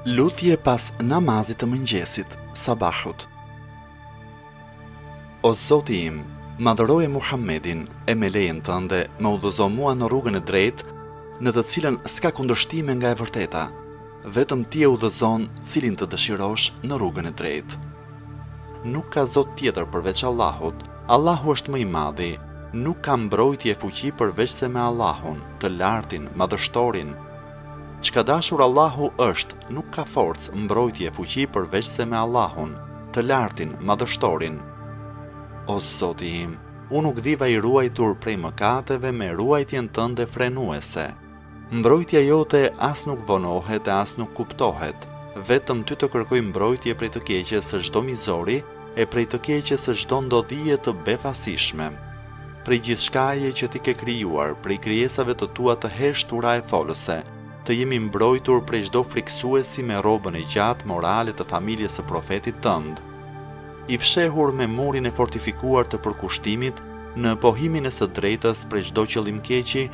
Lutje pas namazit të mëngjesit, sabahut. O Zoti im, madhëroje Muhammedin e me lejen tënde më udhëzo mua në rrugën e drejtë, në të cilën s'ka kundërshtime nga e vërteta. Vetëm ti e udhëzon cilin të dëshirosh në rrugën e drejtë. Nuk ka zot tjetër përveç Allahut, Allahu është më i madhi, nuk ka mbrojtje e fuqi përveçse me Allahun, të Lartin, Madhështorin. Ç'ka dashur Allahu është, nuk ka forcë, mbrojtje e fuqi përveçse me Allahun, të Lartin, Madhështorin. O Zoti im, unë u gdhiva i ruajtur prej mëkateve me ruajtjen tënde frenuese. Mbrojtja jote as nuk vonohet e as nuk kuptohet. Vetëm ty të kërkoj mbrojtje prej të keqes së çdo mizori e prej të keqes së çdo ndodhie të befasishme. Prej gjithçkaje që ti ke krijuar, prej krijesave të tua të heshtura e folëse, të jem i mbrojtur prej çdo frikësuesi me rrobën e gjatë morale të familjes së Profetit tënd. I fshehur me murin e fortifikuar të përkushtimit në pohimin e së drejtës prej çdo qëllimkeqi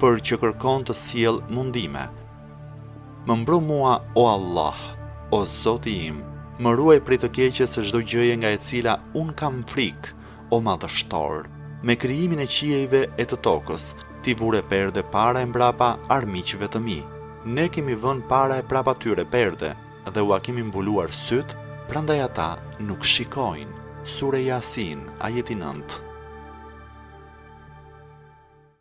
për që kërkon të sjellë mundime. Më mbro mua o Allah, o Zoti im, më ruaj prej të keqes së çdo gjëje nga e cila unë kam frikë, o Madhështor. Me krijimin e qiejve e të tokës, ti vure perde para e mbrapa armiqve të mi. Ne kemi vënë para e prapa tyre perde dhe ua kemi mbuluar sytë, prandaj ata nuk shikojnë. Sure Jasin, ajeti 9.